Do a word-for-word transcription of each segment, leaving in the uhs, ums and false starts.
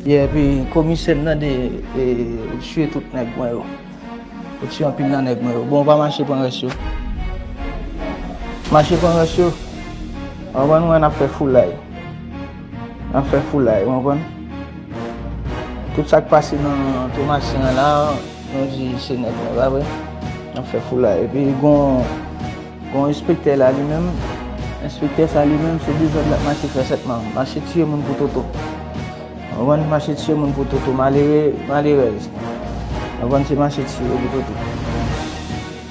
Yè, epi komisè m tande, e, ou tiye tout nèg mwen yo. Ou tiye anpil nan nèg mwen yo. Bon, ou pa mache pran rès yo. Mache pran rès yo. Ou konprann, mwen, n ap fè foulay. N ap fè foulay, ou konprann? Tout sa k pase nan Tomasen an la, nou di se nèg mwen, pa vre? N ap fè foulay. Epi gon, gon enspektè la li menm. Enspektè sa li menm, se dezòd l ap mache fè sèt man. Mache tiye moun pou toto. Ou konprann? Mache tiye moun pou toto. Malere, malerèz. Ou konprann? Se mache tiye yo pou toto.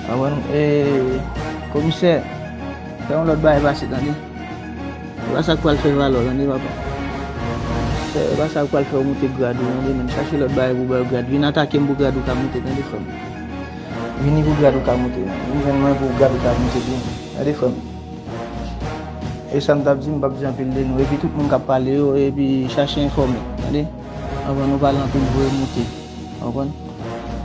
Ou konprann? E, komisè, fè yon lòt bagay pase, tande? E pa sa k pral fè valè w, tande, papa. E pa sa k pral fè w moute grad ou, tande, menm chache lòt bagay pou ba w grad. Vin atake m pou grad ou ka moute, tande, frè m. Vini pou grad ou ka moute, non. Vin jwenn mwen pou grad ou ka moute byen, tande, frè m. E sa m t ap di, m p ap di anpil de nou. Epi tout moun k ap pale yo, epi chache enfòme, tande? Anvan nou pale anpil, voye moute. Ou konprann?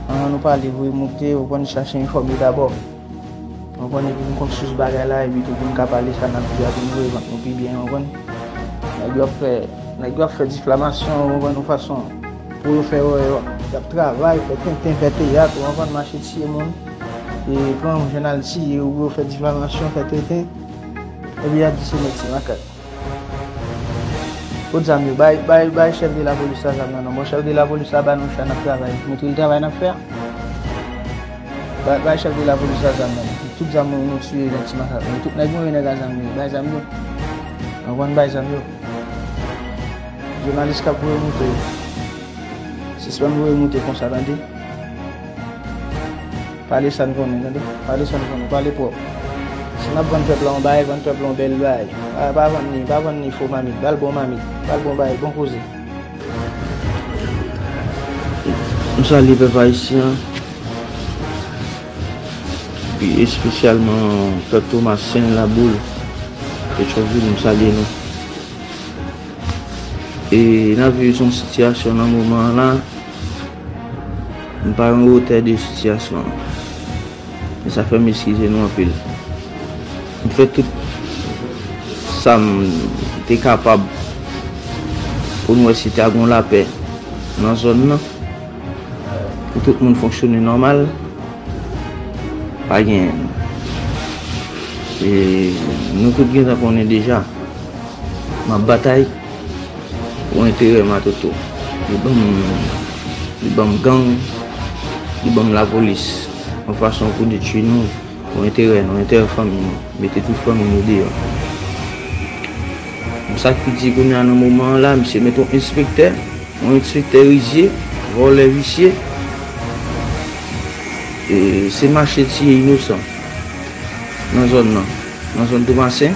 Anvan nou pale, voye moute, ou konprann, chache enfòme dabò. Ou konprann, epi nou konn sous bagay la, epi tout moun ka pale sa n ap di a pou nou voye vant nou pi byen, ou konprann? Nèg yo ap fè, nèg yo ap fè diflamasyon, ou konprann, yon fason pou yo fè wè yo, y ap travay, fè tenten, fè teyat, ou konprann, mache tiye moun, e pran yon jènal tiye, ou yo fè diflamasyon, fè tenten, epi y ap di se nèg ti makak. Kot zam yo? Bay, bay, bay chèf de lapolis la zam nan, non. Bon, chèf de lapolis la ba nou cha, n ap travay. Montre l travay n ap fè a. Bay, bay chèf de lapolis la zam nan, non. Tout zam nou, nou tiye nèg ti makak yo. Tout nèg nou, nèg a zam yo. Bay zam yo. Ann konn bay zam yo. Jounalis k ap voye moute yo. Sispann voye moute konsa, tande. Pale sa n konnen, tande. Pale sa n konnen. Pale pwòp. Si n ap vann pèp la yon bagay, vann pèp la yon bèl bagay. Pa, pa vann ni, pa vann ni fo mamit. Ba l bon mamit. Ba l bon bagay, bon koze. M salye pèp ayisyen an, pi espesyalman pèp Tomasen, Laboul, Petyonvil, m salye nou. E n ap viv yon sitiyasyon nan moman an la, m pa nan wotè de sitiyasyon an. E sa fè m eskize nou anpil. M fè tout sa m te kapab pou n wè si ta gon lapè nan zòn nan, pou tout moun fonksyone nòmal. Pa genyen. E nou tout gentan konnen deja. M ap batay pou enterè m a Toto. Li ban m, li ban m gang, li ban m lapolis. Yon fason pou detwi nou, pou enterè nou, enterè fanmi nou. Mete tout fanmi nou deyò. M sa k pi di kounye a nan moman an la, misye mete yon enspektè, yon enspektè rizye, vòlè visye. E se mache tiye inosan nan zòn nan. Nan zòn Tomasen,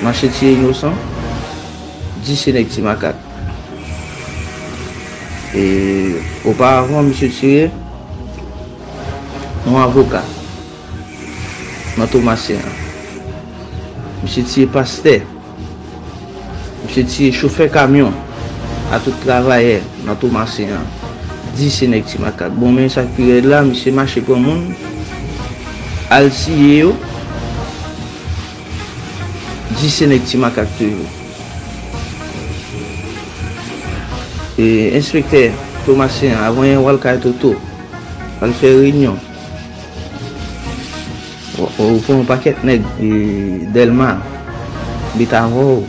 mache tiye inosan, di se nèg Ti Makak. E oparavan, misye tire yon avoka nan Tomasen an. Misye tiye pastè. Misye tiye chofè kamyon a tout travayè nan Tomasen an. Di se nèg Ti Makak. Bon, men sa k pi rèd la, misye mache pran moun, al tiye yo. Di se nèg Ti Makak toujou. E enspektè Tomasen an, avan yè, w al kay Toto, w al fè reyinyon. Ou, ou pran yon pakèt nèg, e, Dèlma, Betavò,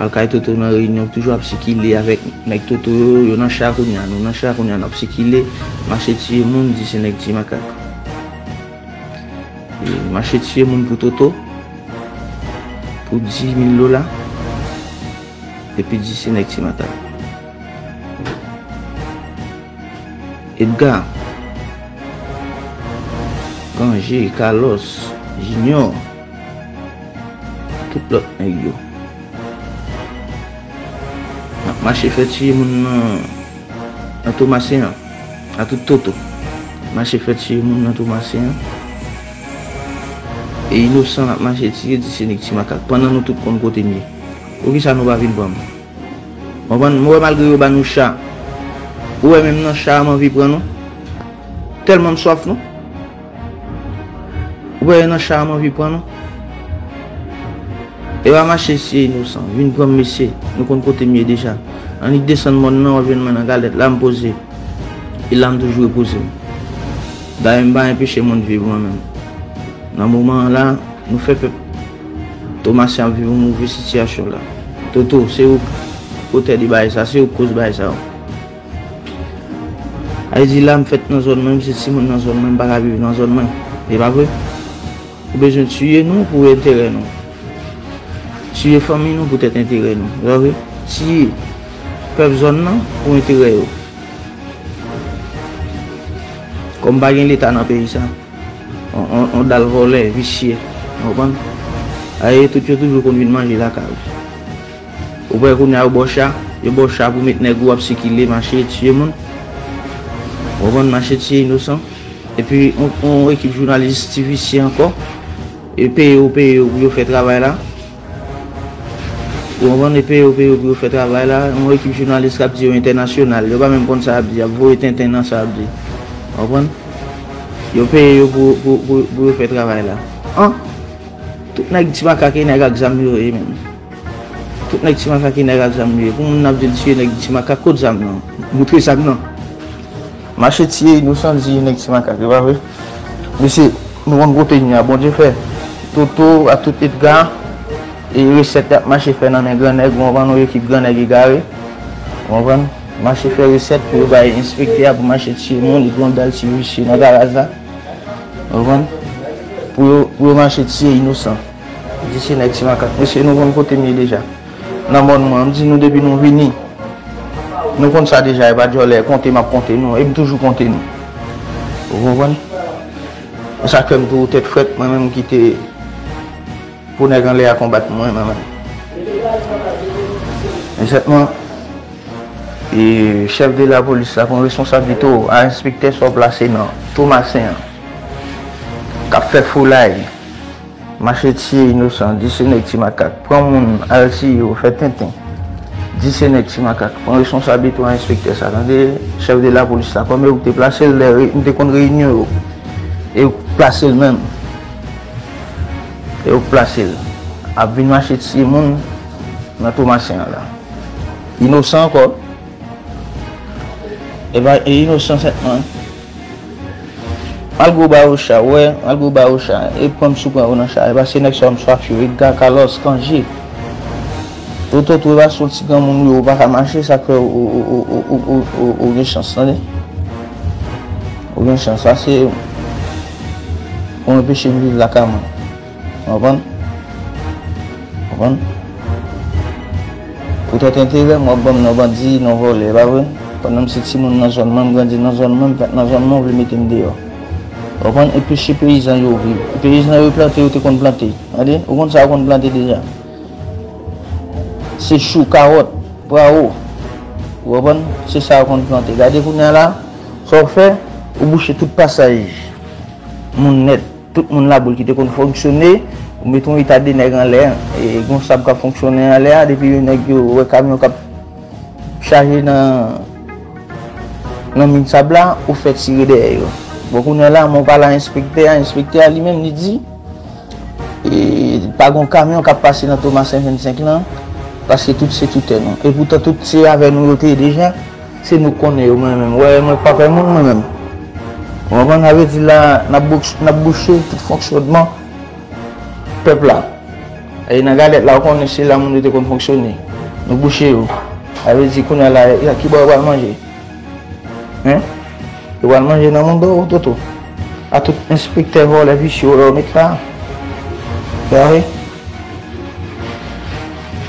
al kay Toto nan reyinyon, toujou ap sikile avèk nèg Toto yo, yo nan cha kounye a, nou nan cha kounye a, n ap sikile, mache tiye moun, di se nèg Ti Makak. E, mache tiye moun pou Toto, pou dis mil dola, epi di se nèg Ti Makak. Edgar, Kanje, Carlos, Junior, tout lòt nèg yo. N ap mache fè tiye moun nan, nan Tomasen an, a tout Toto. Mache fè tiye moun nan Tomasen an. E inosan n ap mache tiye, di se nèg Ti Makak. Pandan nou tout konn kote m ye. Poukisa nou pa vin pran m? Konprann? M wè malgre yo ba nou cha. Ou wè menm nan cha a m anvi pran nou. Tèlman m swaf nou. Ou wè nan cha a m anvi pran nou. E pa mache siye inosan, vin pran m mesye, nou konn kote m ye deja. Annik desann mòn nan, w ap jwenn mwen nan galèt la, m poze. E la m toujou repoze m. Dayè m pa enpeche moun viv mwen menm. Nan moman an la, nou fè pèp Tomasen ap viv yon move sitiyasyon la. Toto, se ou k otè de bagay sa, se ou k koz bagay sa yo. Sa vle di la m fèt nan zòn mwen, m se timoun nan zòn mwen, m pa ka viv nan zòn mwen. E pa vre? Ou bezwen tiye nou pou enterè nou. Tiye fanmi nou poutèt enterè nou. E pa vre? Tiye pèp zòn nan pou enterè yo. Kòm pa gen leta nan peyi sa. On, on, on dal vòlè, visye. Ou konprann? Aye, tout yo toujou konn vin manje lakay ou. Ou wè kounye a yo ba w cha, yo ba w cha pou met nèg ou ap sikile, mache tiye moun. Ou konprann, mache tiye inosan. Epi, on, on ekip jounalis ti visye ankò. E peye yo, peye yo pou yo fè travay la. Ou konprann, e peye yo, peye yo pou yo fè travay la. On ekip jounalis k ap di yo entènasyonal. Yo pa menm konn sa y ap di, y ap voye tenten nan sa y ap di. Ou konprann? Yo peye yo pou, pou, pou, pou yo fè travay la. An? Tout nèg Ti Makak e nèg ak zam yo ye menm. Tout nèg Ti Makak e nèg ak zam yo ye. Pou moun nan ap di l tiye nèg Ti Makak, kot zam nan? Moutre zam nan. Mache tiye inosan, tiye nèg Ti Makak, e pa vre? Mesye, nou konn kote n ye a, Bondye fè. Toto, a tout Edgar, e resèt y ap mache fè nan men gran nèg, ou konprann, yon ekip gran nèg egare. Ou konprann? Mache fè resèt pou yo bay enspektè a pou mache tiye moun, epi yon dal ti visye nan garaj la. Ou konprann? Pou yo, pou yo mache tiye inosan. Di se nèg Ti Makak. Mesye, nou konn kote m ye deja. Nan mòn mwen, m di nou depi nou vini. Nou konn sa deja, e pa djòlè, konte m ap konte nou, e m toujou konte nou. Ou konprann? E sa k fè m toujou tèt frèt, mwen menm ki te pou nèg anlè a konbat mwen, mwen menm. Egzakteman, e chèf de lapolis la pran responsabilite w a enspektè sa w plase nan Tomasen an, k ap fè foulay. Mache tiye inosan, di se nèg Ti Makak. Pran moun, al tiye yo, fè tenten. Di se nèg Ti Makak. Pran responsabilite w a enspektè sa, tande, chèf de lapolis la. Kòm e ou k te plase l, lè re- m te konn reyinyon yo. E ou k plase l menm. E ou k plase l. Ap vin mache tiye moun nan Tomasen an la. Inosan ankò. E pa, e inosan sètman. Malgre w ba yo cha, w wè, malgre w ba yo cha, e pran m sou pran yo nan cha, e pase nèg sa yo m swaf yo, Edgar, Carlos, Cangé. Toto tou, e pase yon ti granmoun ou ye, ou pa ka mache, sa k fè ou, ou, ou gen chans, tande. Ou gen chans, pase ou anpeche m viv lakay mwen. Konprann? Konprann? Poutèt enterè m, w ap ban m non bandi, non vòlè, pa vre? Pandan m se timoun nan zòn mwen, m grandi nan zòn mwen, m fèt nan zòn mwen, w vle mete m deyò. Konprann? Enpeche peyizan yo viv. Peyizan yo plante, yo te konn plante. Tande? Ou konn sa yo konn plante deja. Se chou, kawòt, prawo. Ou konprann? Se sa yo konn plante. Gade kounye a la, sa w fè, ou bouche tout pasaj moun nèt. Tout moun laboul ki te konn fonksyone, ou mete yon eta de nèg anlè, e gen yon sab k ap fonksyone anlè a, depi yon nèg yo wè kamyon k ap chaje nan, nan min sab la, ou fè tire dèyè yo. Bon, kounye a la, mwen pale a enspektè a, enspektè a li menm, li di, e, pa gen yon kamyon k ap pase nan Tomasen vennsenk lan, paske tout se toutè nou. E poutan tout se avè nou yo te ye deja. Se nou k konnen yo, mwen menm. Wè, mwen pa pè moun, mwen menm. Ou konprann? Sa vle di la, n ap bouch- n ap bouche tout fonksyònman pèp la. E nan galèt la, ou konnen se la moun yo te konn fonksyone. Nou bouche yo. Sa vle di, kounye a la, e, ki bò yo pral manje? Hen? Yo pral manje nan mouda w, Toto. A tout enspektè vòlè visye yo met la. Sa vre?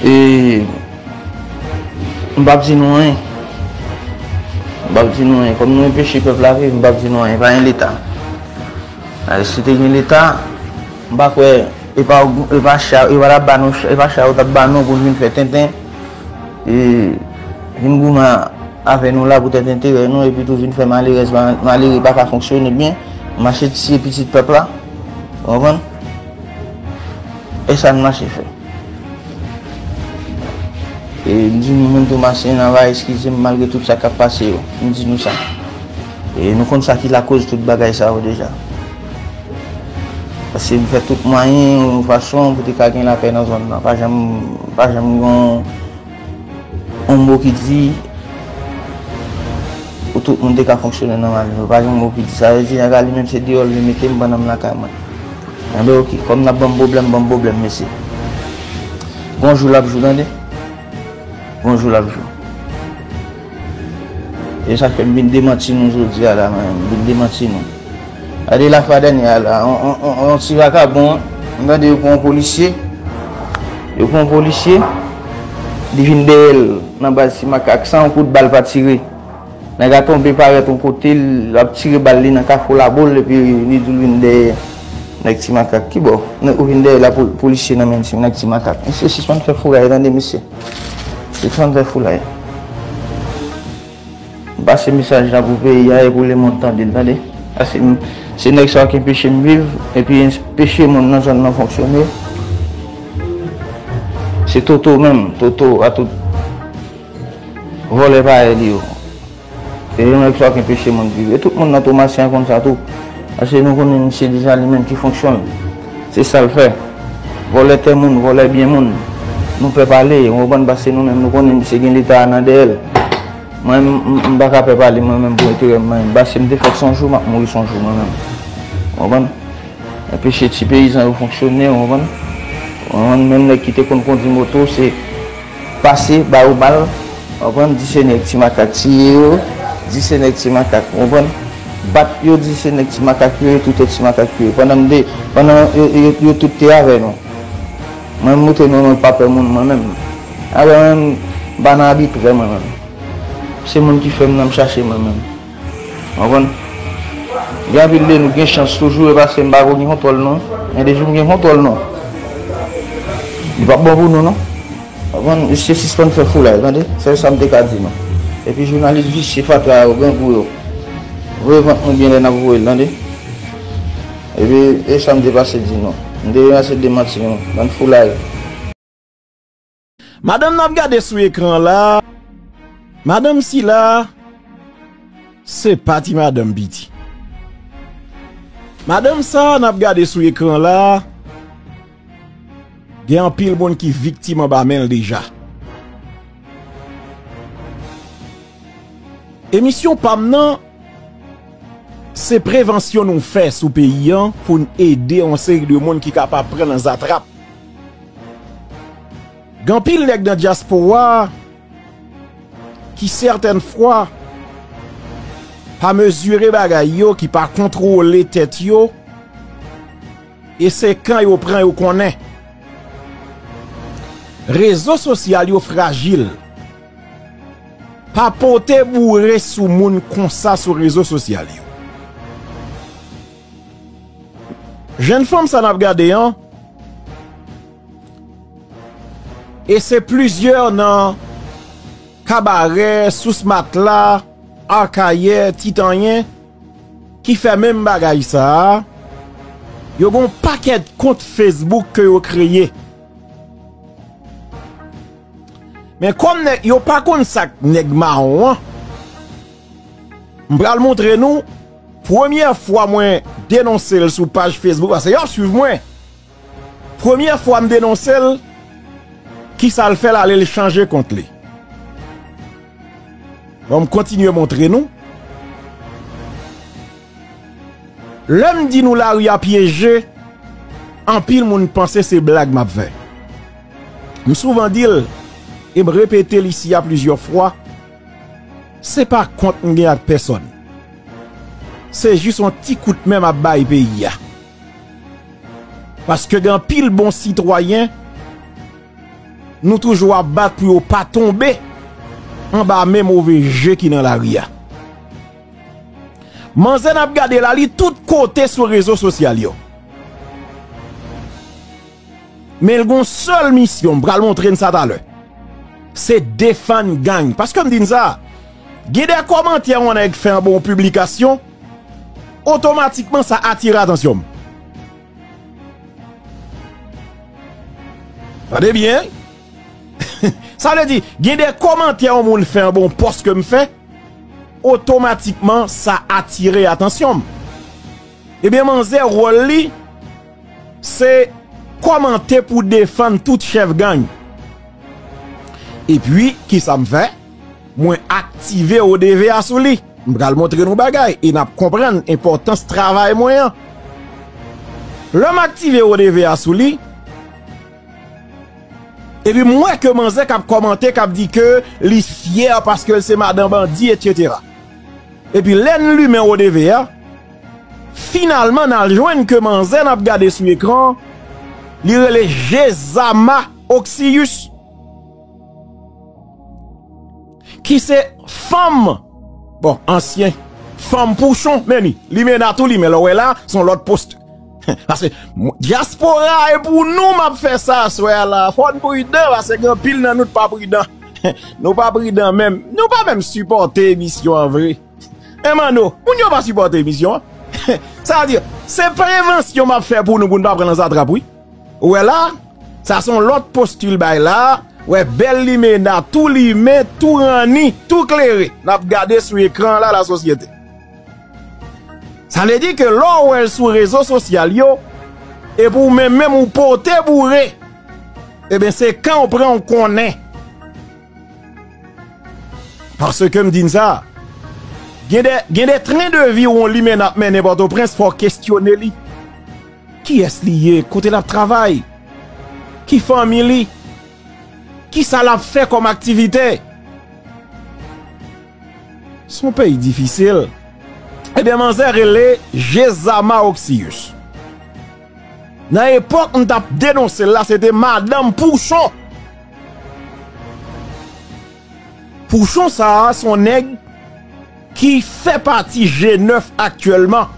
E, M p ap di nou anyen. M p ap di nou anyen. Kòm nou enpeche pèp la viv, m p ap di nou anyen. Pa gen leta. Ay, si te gen leta, m pa kwè, e pa, e pa cha, e pa t ap ba nou, e pa cha yo t ap ba nou pou n vin fè tenten. E, vin goumen avè nou la poutèt enterè nou, epi tou vin fè malerèz, malere pa ka fonksyone byen, mache tiye pitit pèp la. Ou konprann? E sa n mache fè. E m di nou menm Tomasen an va eskize m malgre tout sa k ap pase yo. M di nou sa. E nou konn sa ki lakoz tout bagay sa yo deja. Se m fè tout mwayen, yon fason pou te ka gen lapè nan zòn nan. Pa janm, pa janm gen yon, yon mo ki di pou tout moun te ka fonksyone nòmal. Pa gen yon mo ki di sa. Sa vle di nèg la li menm se deyò l li mete m pandan m lakay mwen. Enben oke, kòm n ap ban m pwoblèm, ban m pwoblèm, mesye. Gon jou l ap jou, tande. Gon jou l ap jou. E sa fè m vin demanti nou jodi a la, mwen, m vin demanti nou. Gade lafwa dènyè a la, on, on, on, on ti vakabon, m tande yo pran yon polisye. Yo pran yon polisye, li vin dèyè l nan baz Ti Makak, san yon kout bal pa tire. Nèg la tonbe parèt yon kote, l ap tire bal li nan kafou Laboul, epi li di l vin dèyè nèg Ti Makak. Kibò? Nèg ou vin dèyè la pou, polisye nan men ti, nèg Ti Makak. Mesye, sispann fè foulay, tande, mesye. Sispann fè foulay. M pase mesaj la pou peyi a e pou lemonn tande l, tande. Paske m, se nèg sa yo ki enpeche m viv, epi enpeche moun nan zòn nan fonksyone. Se Toto menm, Toto a tout vòlè parèy li yo. E yon nèg sa ki enpeche moun viv. E tout moun nan Tomasyen an konn sa tou. Paske nou konnen misye deja li menm ki fonksyon l. Se sa l fè. Vòlè tè moun, vòlè byen moun. Nou pè pale, ou konprann, paske nou menm nou konnen misye gen leta a nan dèyè l. Mwen, m, m, m pa ka pè pale, mwen menm, pou enterè m, mwen menm. Paske m te fèt se yon jou, m ap mouri se yon jou, mwen menm. Ou konprann? Anpeche ti peyizan yo fonksyone, ou konprann? Ou konprann? Menm nèg ki te konn kondi moto, se pase, ba yo bal, ou konprann? Di se nèg Ti Makak tiye yo, di se nèg Ti Makak, ou konprann? Bat yo, di se nèg Ti Makak yo ye, tout se Ti Makak yo ye. Pandan m te, pandan yo, yo, yo tout te avè nou. Mwen, m montre nou, mwen pa pè moun, mwen menm. Apre, mwen, m pa nan abitrè, mwen menm. Se moun ki fè m nan, m chache mwen menm. Konprann? Gen anpil de nou gen chans toujou, e paske m pa ko gen kontwòl non. Gen de jou m gen kontwòl non. Li p ap bon pou nou non. Konprann? Mesye sispann fè foulay, tande? Sèl sa m te ka di nou. Epi jounalis visye fatra yo, grangou yo. Voye vant nou byen lè n ap voye l, tande? Epi, e sa m te pase di nou. M te pase demanti nou. Bann foulay. Madanm n ap gade sou ekran la, madanm sila, se pa ti madanm piti. Madanm sa n ap gade sou ekran la, gen anpil moun ki viktim anba men l deja. Emisyon pa m nan, se prevansyon nou fè sou peyi an pou n ede yon seri de moun ki kapab pran nan zatrap. Gen anpil nèg nan dyaspora a ki sètèn fwa pa mezire bagay yo, ki pa kontwole tèt yo, e se kan yo pran yo konnen. Rezo sosyal yo frajil. Pa pote boure sou moun konsa sou rezo sosyal yo. Jèn fanm sa n ap gade an, e se plizyè nan Kabarè, Sous Matla, Akayè, Titanyen, ki fè menm bagay sa a. Yo gen yon pakèt kont Facebook ke yo kreye. Men kòm nèg, yo pa konn sa k nèg mawon an, m pral montre nou, premyè fwa mwen denonse l sou paj Facebook, paske y ap swiv mwen. Premyè fwa m denonse l, kisa l fè l, ale l chanje kont li. Bon, m kontinye montre nou. Lè m di nou lari a pyeje, anpil moun panse se blag m ap fè. M souvan di l, e m repete l isi a plizyè fwa, se pa kont m gen ak pèsòn. Se jis yon ti kout men m ap bay peyi a. Paske gen anpil bon sitwayen, nou toujou ap bat pou yo pa tonbe anba men move je ki nan lari a. Manzè n ap gade la, li tout kote sou rezo sosyal yo. Men l gon sèl misyon, m pral montre n sa talè. Se defann gang. Paske m di n sa, gen de kòmantè yon nèg fè anba yon piblikasyon, otomatikman sa atire atansyon m. Tande byen. Sa vle di, gen de kòmantè yon moun fè anba yon pòs ke m fè, otomatikman sa atire atansyon m. Ebyen, manzè, wòl li, se kòmante pou defann tout chèf gang. Epi, kisa m fè? Mwen aktive O D V a sou li. M pral montre nou bagay e n ap konprann enpòtans travay mwen an. Lè m aktive O D V a sou li, epi m wè ke manzè k ap kòmante, k ap di ke li fyè paske l se madan bandi, etsetera. Epi lè n limen O D V a, finalman n al jwenn ke manzè n ap gade sou ekran, li rele Jezama Oxius, ki se fanm, bon, ansyen fanm Pouchon, men li, limena tou limen, lè w wè la, se yon lòt post. Paske, m-, dyaspora, e pou nou m ap fè sa aswè a la. Fò n pridan, paske gen anpil nan nou t pa pridan. Nou pa pridan menm. Nou pa menm sipòte emisyon an vre. E Manno, moun yo pa sipòte emisyon an. Sa vle di, se prevansyon m ap fè pou nou, pou n pa pran nan zatrap, wi. Ou wè la, sa se yon lòt postil bay la. Wè, bèl limena, tou limen, tou ranni, tou klere. N ap gade sou ekran la, lasosyete. Sa vle di ke lè w wè l sou rezo sosyal yo, epi w menm menm ou pote boure, ebyen se kan w pran w konnen. Paske m di n sa, gen de, gen de tren de vi w yon limena ap mennen Pòtoprens, fò w kesyone li. Kiyès li ye? Kote l ap travay? Ki fanmi li? Kisa l ap fè kòm aktivite? Se yon peyi difisil. Ebyen, manzè rele Jezama Oxius. Nan epòk m t ap denonse l la, se te madanm Pouchon. Pouchon sa a, se yon nèg ki fè pati G nèf aktyèlman.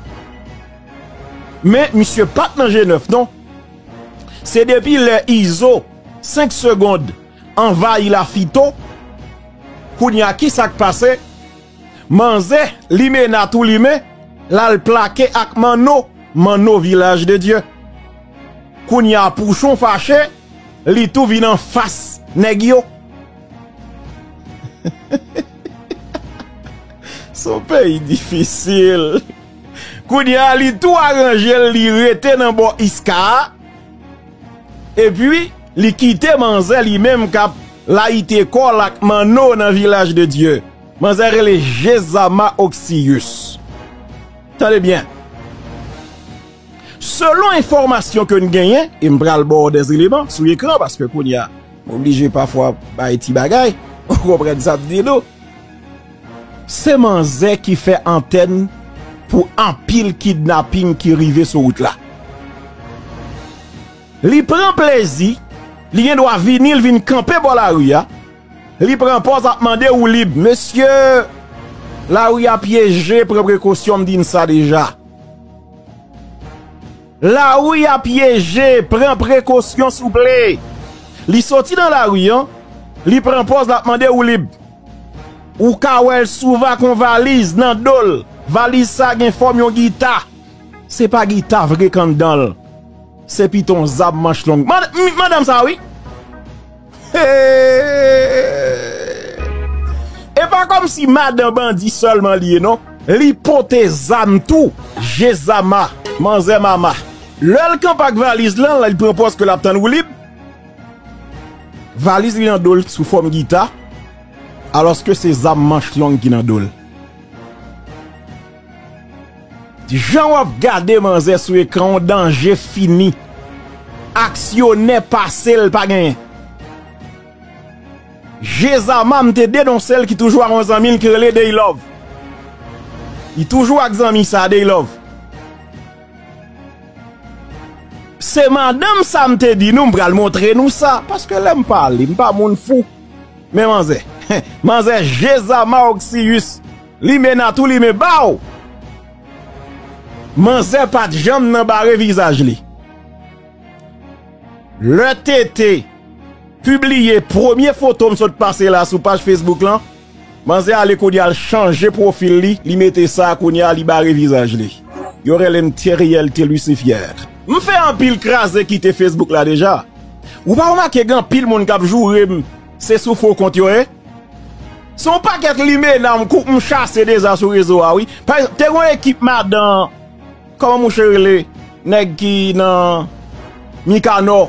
Men, misye pa t nan G nèf, non. Se depi lè Izo, senk segonn, anvayi Lafito. Kounye a, kisa k pase? Manzè, limena tou limen, l al plake ak Manno, Manno Vilaj de Dye. Kounye a, Pouchon fache, li tou vin anfas nèg yo. Se yon peyi difisil. Kounye a, li tou aranje l, li rete nan bò Iska a. Epi, li kite manzè li menm k ap layite kò l ak Manno nan Vilaj de Dye. Manzè rele Jezama Oksiyis. Tande byen. Selon enfòmasyon ke n genyen, e m pral ba w dèzeleman sou ekran, paske kounye a, m oblije pafwa bay ti bagay, ou konprann sa m di nou. Se manzè ki fè antèn pou anpil kidnaping ki rive sou wout la. Li pran plezi, li gen dwa vini, l vin kanpe bò lari a, li pran pòz ap mande woulib. Mesye, lari a pyeje, pran prekosyon, m di n sa deja. Lari a pyeje, pran prekosyon souple. Li soti nan lari an, li pran pòz l ap mande woulib. Ou ka wè l souvan ak yon valiz nan do l. Valiz sa gen fòm yon gita. Se pa gita vre k anndan l. Se pito yon zam manch long. Mad-, m-, madanm sa wi. E pa kòmsi madan bandi sèlman li ye non. Li pote zam tou. Je zama, manzè mama. Lè l kanpe ak valiz lan, li pran pòz ke l ap tann woulib. Valiz li nan do l sou fòm gita, alòske se zam manch long ki nan do l. Jan w ap gade manzè sou ekran, yon danje fini. Aksyonè pase l pa genyen. Je zama m te denonse l ki toujou ak yon zanmi l ki rele Daylove. Li toujou ak zanmi sa, Daylove. Se madanm sa m te di nou, m pral montre nou sa. Paske lè m pale, m pa moun fou. Men manzè. Manzè Jezama Oksiyis. Li mena tou, li men ba w. Manzè pa t janm nan bare vizaj li. Lè T T pibliye premye foto m sot pase la sou paj Facebook lan, manzè ale kounye a, l chanje pwofil li, li mete sa kounye a, li bare vizaj li. Yo rele m Theriel T Lucifer. M fè anpil kraze kite Facebook la deja. Ou pa remake gen anpil moun k ap joure m, se sou fo kont yo ye? Se yon pakèt limena m kou-, m chase deja sou rezo a wi. Pa egzanp, te gen yon ekip madan, kòman mouche rele, nèg ki nan Mikanò.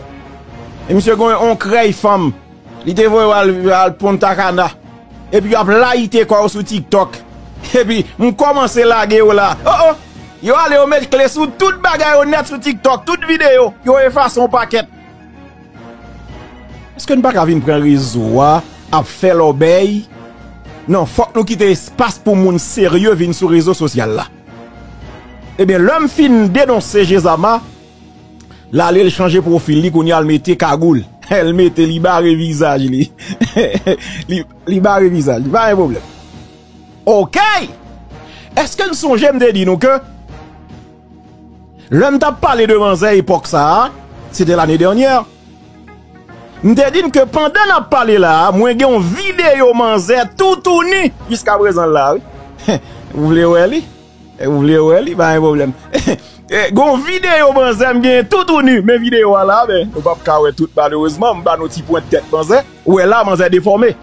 E misye gen yon krèy fanm. Li te voye w al, al Punta Cana. Epi y ap layite kò yo sou TikTok. Epi m kòmanse lage yo la. Oh, oh! Yo ale, yo met kle sou tout bagay yo nèt sou TikTok, tout videyo. Yo efase yon pakèt. Èske n pa ka vin pran rezo a, ap fè lòbèy? Non, fòk nou kite espas pou moun serye vin sou rezo sosyal la. Ebyen, lè m fin denonse Jezama, l ale, l chanje pwofil li, kounye a l mete kagoul. L mete, li bare vizaj li. Li, li bare vizaj li, pa gen pwoblèm. Oke! Èske n sonje m te di nou ke lè m t ap pale de manzè epòk sa a, se te lane dènyè, m te di n ke pandan n ap pale la a, mwen gen yon videyo manzè toutouni jiskaprezan la, wi. Ou vle wè li? E ou vle wè li, pa gen pwoblèm. E, gon videyo manzè m genyen toutouni, men videyo a la, men nou p ap ka wè tout malerezman, m ba nou ti pwent tèt manzè. Ou wè la, manzè defòme.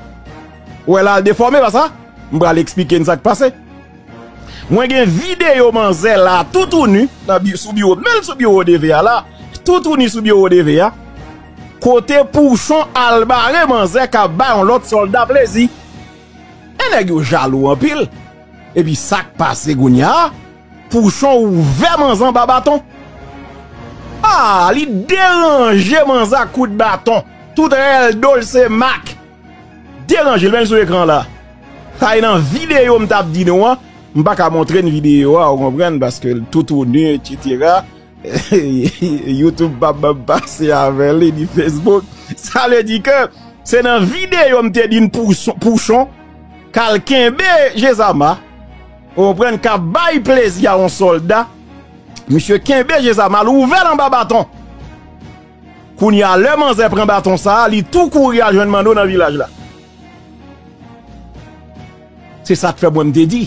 Ou wè la, l defòme, pa sa? M pral eksplike n sa k pase. Mwen gen videyo manzè la, toutouni, nan bi-, sou biwo, men l sou biwo D V a la, toutouni sou biwo D V a, kote Pouchon al bare manzè k ap bay yon lòt sòlda plezi. E nèg yo jalou anpil. Epi sa k pase kounye a, Pouchon ouvè manzè anba baton. Ah, li deranje manzè ak kout baton. Tout rèl do l se mak. Deranje l, men l sou ekran la. Sa e nan videyo m t ap di nou an. M pa ka montre n videyo a, ou konprann, paske l toutouni, etsetera. YouTube p ap ban m pase avè li, ni Facebook. Sa vle di ke se nan videyo m te di n Pouchon, Pouchon k al kenbe Jezama, ou konprann, k ap bay plezi a yon sòlda. Misye kenbe Jezama, l ouvè l anba baton. Kounye a, lè manzè pran baton sa a, li tou kouri al jwenn Manno nan vilaj la. Se sa k fè mwen m te di,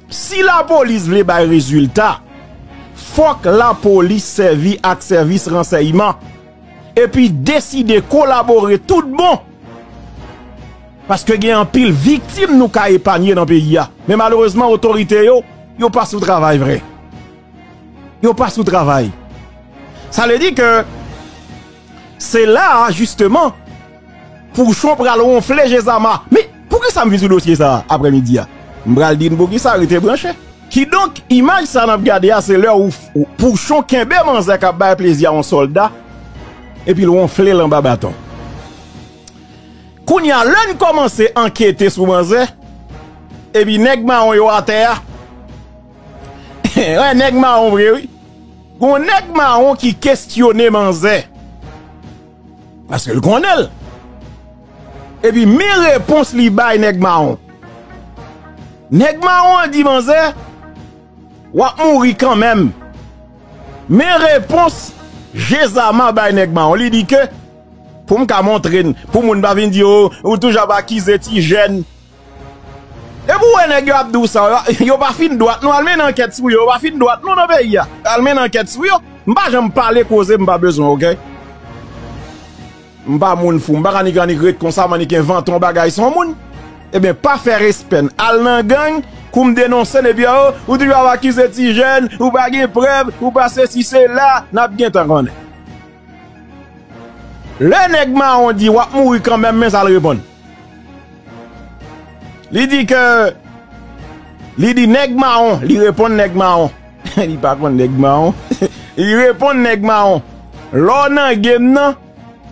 si lapolis vle bay rezilta, fòk lapolis sèvi ak sèvis ransèyman epi deside kolabore tout bon. Paske gen anpil viktim nou ka epanye nan peyi a. Men malerezman, otorite yo, yo pa sou travay vre. Yo pa sou travay. Sa vle di ke se la a, jisteman, Pouchon pral wonfle Jezama. Men, poukisa m vin sou dosye sa a aprèmidi a? M pral di n poukisa, rete branche. Kidonk, imaj sa n ap gade a, se lè ou, ou Pouchon kenbe manzè k ap bay plezi a yon sòlda, epi l wonfle l anba baton. Kounye a, lè n kòmanse ankete sou manzè, epi nèg mawon yo atè a, wè, nèg mawon vre, wi. Gon nèg mawon ki kestyone manzè. Paske l konnen l. Epi men repons li bay nèg mawon. Nèg mawon an di manzè, w ap mouri kanmenm. Men repons Jezama bay nèg mawon. Li di ke, pou m ka montre n, pou moun pa vin di, "O, ou toujou ap akize ti jèn." Depi w wè nèg yo ap di w sa, yo, yo pa fin dwat non, al mennen ankèt sou yo, yo pa fin dwat non nan peyi a. Al mennen ankèt sou yo. M pa janm pale koze m pa bezwen, oke? M pa moun fou, m pa ka nik annik ret konsa, m annik envante yon bagay sou yon moun. Ebyen, pa fè respè n. Al nan gang, kou m denonse n, epi, o, ou toujou ap akize ti jèn, ou pa gen prèv, ou pa sesi sela, n ap gentan konnen. Lè nèg mawon di, "W ap mouri kanmenm," men sa l reponn. Li di ke, li di nèg mawon, li reponn nèg mawon. Li pa konn nèg mawon. Li reponn nèg mawon, "Lè w nan game nan,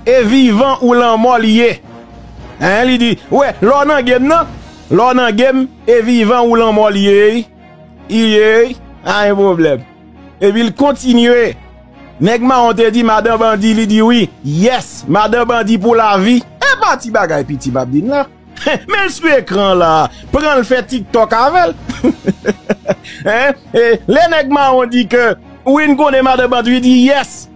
e vivan ou lanmò li ye." Hein, li di, "Wè, lè w nan game nan, lè w nan game, e vivan ou lanmò li ye, wi. I ye, wi. Pa gen pwoblèm." Epi l kontinye. Nèg mawon te di madan bandi, li di wi. Yes, madan bandi pou lavi. E pa ti bagay piti m ap di n la. Men l sou ekran la. Pran l fè TikTok avè l. Hein? E lè nèg mawon di ke wi, n konnen madan bandi, li di yes.